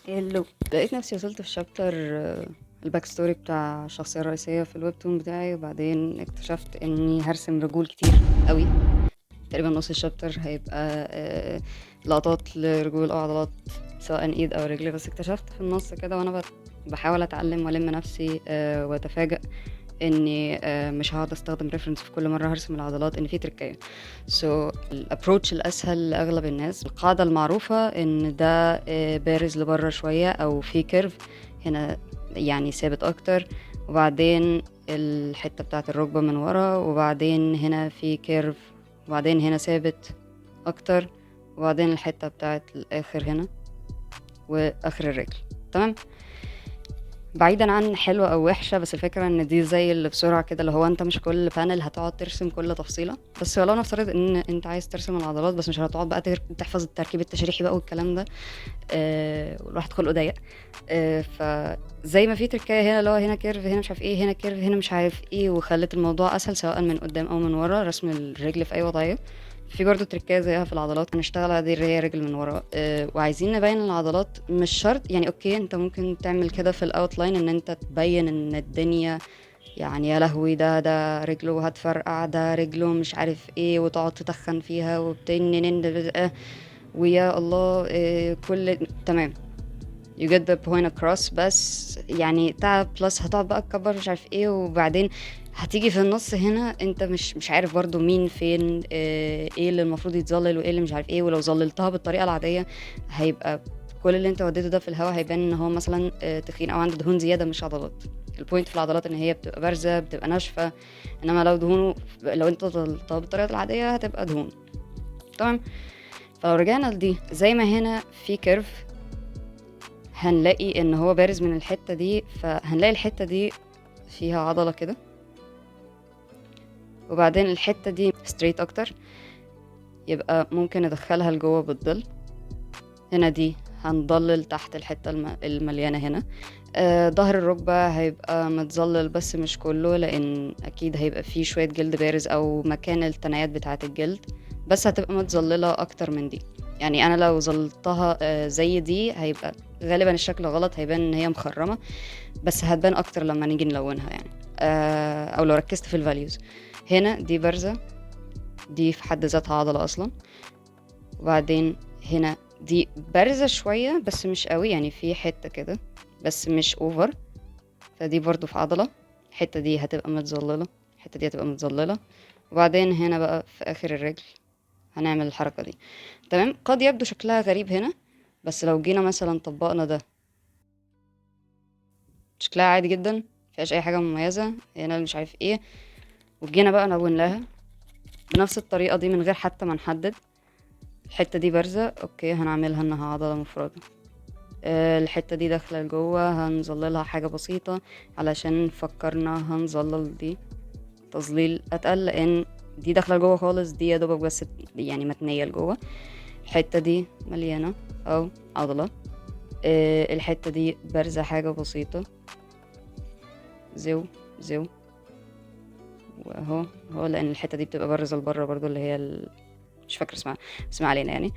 Hello. لقيت نفسي وصلت في chapter ال back story بتاع الشخصية الرئيسية في ال webtoon بتاعي، وبعدين اكتشفت اني هرسم رجول كتير قوي. تقريبا نص ال chapter هيبقى لقطات لرجول او عضلات سواء ايد او رجل. بس اكتشفت في النص كده وانا بحاول اتعلم والم نفسي واتفاجئ اني مش هقعد استخدم reference في كل مرة هرسم العضلات، ان في تركايه. ال approach الاسهل لاغلب الناس، القاعدة المعروفة ان ده بارز لبره شوية او في curve هنا يعني ثابت اكتر، وبعدين الحتة بتاعه الركبة من ورا، وبعدين هنا في curve، وبعدين هنا ثابت اكتر، وبعدين الحتة بتاعه الاخر هنا واخر الرجل. تمام، بعيدا عن حلوة او وحشة، بس الفكرة ان دي زي اللي بسرعة كده، اللي هو انت مش كل panel هتقعد ترسم كل تفصيلة. بس لو نفترض ان انت عايز ترسم العضلات بس مش هتقعد بقى تحفظ التركيب التشريحي بقى والكلام ده، والواحد خلقه ضيق، فزي ما في تركايه هنا اللي هو هنا curve، هنا مش عارف ايه، هنا curve، هنا مش عارف ايه، وخلت الموضوع اسهل سواء من قدام او من ورا رسم الرجل في اي وضعية. في برضو تركايه زيها في العضلات هنشتغل على دي اللي هي رجل من ورا، وعايزين نبين العضلات. مش شرط يعني، okay انت ممكن تعمل كده في ال outline ان انت تبين ان الدنيا يعني يا لهوي ده رجله هتفرقع، ده رجله مش عارف ايه، وتقعد تتخن فيها وبتنن ويا الله، كل تمام you get the point across. بس يعني تعب plus هتقعد بقى تكبر مش عارف ايه، وبعدين هتيجي في النص هنا انت مش عارف برضو مين فين، ايه اللي المفروض يتظلل وايه اللي مش عارف ايه. ولو ظللتها بالطريقة العادية هيبقى كل اللي انت وديته ده في الهوا، هيبان ان هو مثلا، تخين او عنده دهون زيادة مش عضلات. ال point في العضلات ان هي بتبقى بارزة بتبقى ناشفة، انما لو دهونه لو انت ظللتها بالطريقة العادية هتبقى دهون. تمام، فلو رجعنا لدي زي ما هنا في curve هنلاقي ان هو بارز من الحتة دي، فهنلاقي الحتة دي فيها عضلة كده، وبعدين الحتة دي straight اكتر، يبقى ممكن ندخلها لجوه بالظل. هنا دي هنضلل تحت الحتة المليانة هنا. ظهر الركبة هيبقى متظلل بس مش كله، لان اكيد هيبقى فيه شوية جلد بارز او مكان التنايات بتاعة الجلد، بس هتبقى متظللة اكتر من دي. يعني انا لو ظللتها، زي دي هيبقى غالبا الشكل غلط، هيبان ان هي مخرمة، بس هتبان اكتر لما نيجي نلونها يعني، او لو ركزت في ال values. هنا دي بارزة، دي في حد ذاتها عضلة اصلا، وبعدين هنا دي بارزة شوية بس مش قوي، يعني في حتة كده بس مش over، فدي برضو في عضلة. الحتة دي هتبقى متظللة، الحتة دي هتبقى متظللة، وبعدين هنا بقى في اخر الرجل هنعمل الحركة دي. تمام، قد يبدو شكلها غريب هنا، بس لو جينا مثلا طبقنا ده شكلها عادي جدا، مفيهاش اي حاجة مميزة هنا مش عارف ايه، وجينا بقى نلون لها بنفس الطريقة دي من غير حتى ما نحدد. الحتة دي بارزة، okay هنعملها انها عضلة مفردة. الحتة دي داخلة لجوه هنظللها حاجة بسيطة علشان فكرنا هنظلل دي تظليل اتقل، لان دي داخلة لجوه خالص، دي يا دوبك بس يعني متنية لجوه. الحتة دي مليانة او عضلة، الحتة دي بارزة حاجة بسيطة، زو زو واهو هو، لان الحتة دي بتبقى بارزة لبره برضو، اللي هي مش فاكرة اسمها بس ما علينا يعني.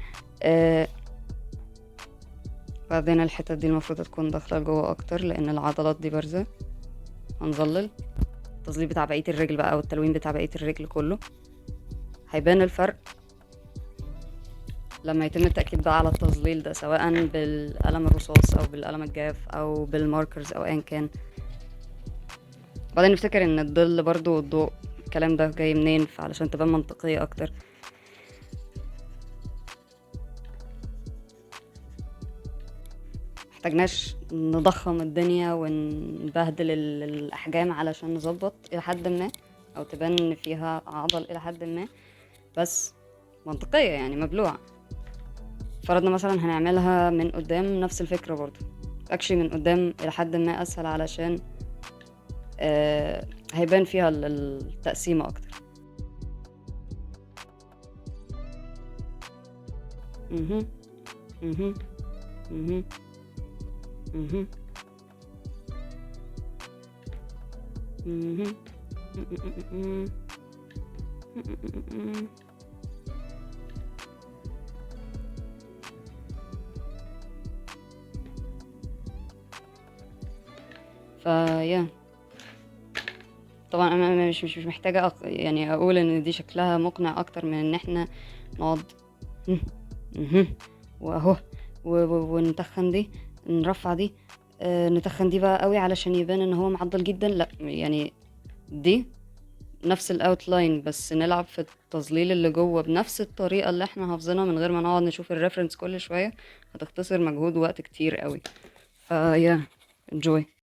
بعدين الحتة دي المفروض تكون داخلة لجوه اكتر لان العضلات دي بارزة. هنظلل التظليل بتاع بقية الرجل بقى، او التلوين بتاع بقية الرجل كله، هيبان الفرق لما يتم التأكيد بقى على التظليل ده، سواء بالقلم الرصاص او بالقلم الجاف او بال markers او ايا كان. بعدين نفتكر ان الظل برضو والضوء الكلام ده جاي منين، فعلشان تبان منطقية اكتر. محتاجناش نضخم الدنيا ونبهدل الاحجام علشان نظبط الى حد ما، او تبان ان فيها عضل الى حد ما، بس منطقية يعني مبلوعة. فرضنا مثلا هنعملها من قدام نفس الفكرة برضو، اكشلي من قدام الى حد ما اسهل علشان، هيبان فيها التقسيمة اكتر. مهم. مهم. مهم. مهم. مهم. مهم. ف yeah، طبعا انا مش محتاجة يعني اقول ان دي شكلها مقنع اكتر من ان احنا نقعد واهو ونتخن دي، نرفع دي، نتخن دي بقى قوي علشان يبان ان هو معضل جدا. لا، يعني دي نفس ال outline، بس نلعب في التظليل اللي جوه بنفس الطريقة اللي احنا حافظينها من غير ما نقعد نشوف ال reference كل شوية. هتختصر مجهود ووقت كتير قوي. ف yeah، enjoy.